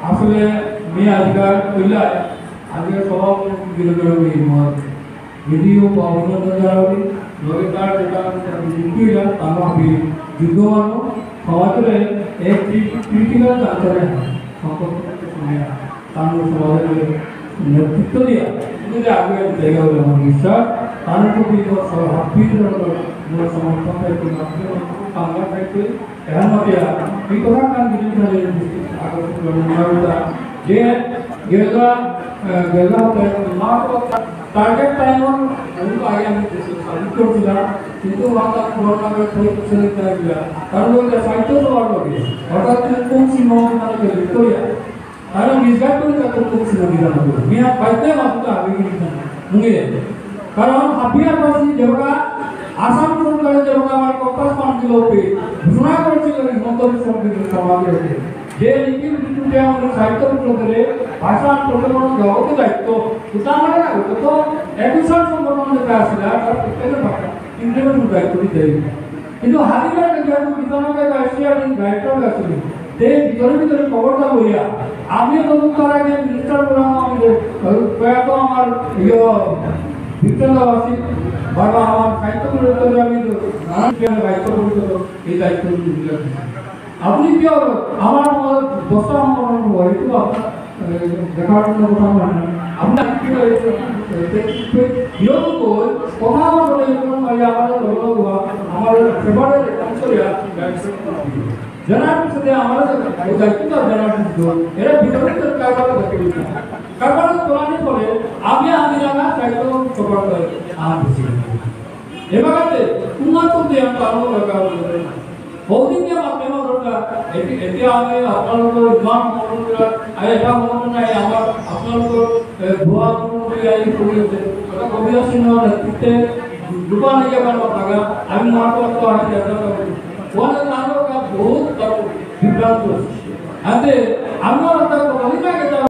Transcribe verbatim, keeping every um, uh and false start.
আসলে মি আজকাল কইলা, আজকে সব বিরোধী মত ভিডিও বা অন্য জায়গায় লগে তার যেটা বিজেপি ইলা তার বি যুদ্ধ মানো সমাজে এক ক্রিটিক্যাল জানতে হয় সম্পর্ক শুনে তার সমাজে নেতৃত্ব দিয়া তুমি যে আগে জায়গা হলে আমার বিশ্বাস তার প্রতি মোর সব হাবির মোর সমর্থন থাকবে বাংলা থাকবে এর মধ্যে এই কথা কান বিজেপি আগে যে গেলা গেলা হতে মাত্র টার্গেট টাইম আমি আগে আমি সাবমিট করছিলাম কিন্তু মাতা করোনা করে থই পিছনে তাই গিয়া কারণ ওই সাহিত্য তো আর লগে অর্থাৎ তুমি কোন সিনেমা মানে ভিক্টোরিয়া তাহলে মিসগাইড করে তাকে কোন সিনেমা দিলাম আমি আর পাইতে মাত্র আগে গিয়ে মুঙে কারণ হাবিয়া পাশে যেটা আসাম সরকারে যেটা আমার কপাস পান দিল পে ঘোষণা করেছিল হিমন্ত বিশ্ব শর্মা যে লিপির বিদ্যুৎ আমাদের সাহিত্য পুস্তকের ভাষা প্রচলন জগতে দায়িত্ব উদাহরণ তো একুশার সংগঠন যেটা আসলে আর তার প্রত্যেকের ভাষা ইন্টারনেট দায়িত্ব দিতে কিন্তু হাবিয়া যেহেতু বিধানকে রাশিয়ার ডাইরেক্টর আসলে তে ভিতরে ভিতরে খবরটা লইয়া আমি তখন তার আগে মিনিস্টার বললাম আমি যে প্রয়াত আমার ইয়ে বিক্রমদাবাসী বাবা আমার সাহিত্য পরিষদের আমি নানান দায়িত্ব পরিষদ এই দায়িত্ব আপনি কি আমার আমার দশটা আমার হয় তো আপনার দেখার কোনো কথা মানে আপনি কি বিরোধ করে কথা বলে আমার লগ্ন আমার ফেভারে অঞ্চলে যারা সাথে আমার দায়িত্ব যারা এরা বিতর্ক কারবার দেখতে কারবার তোলানি পরে আমি আমি জানা দায়িত্ব সবার করে আর বেশি এবারে উন্নত দিয়ে আমি পালন দরকার বহুদিন যে মাধ্যম দরকার এটি এটি আমি আপনার উপর ইমান মনোযোগ আর এটা মনে নাই আমার আপনার উপর ভুয়া মনোযোগ এই করেছে ওটা কবিতা সিংহ নেতৃত্বে দুবার নিয়ে আমার থাকা আমি মাত্র তো আমি দেখা করবো ওখানে তারও একটা বহুত বড় বিভ্রান্ত আছে। আতে আমার একটা কথা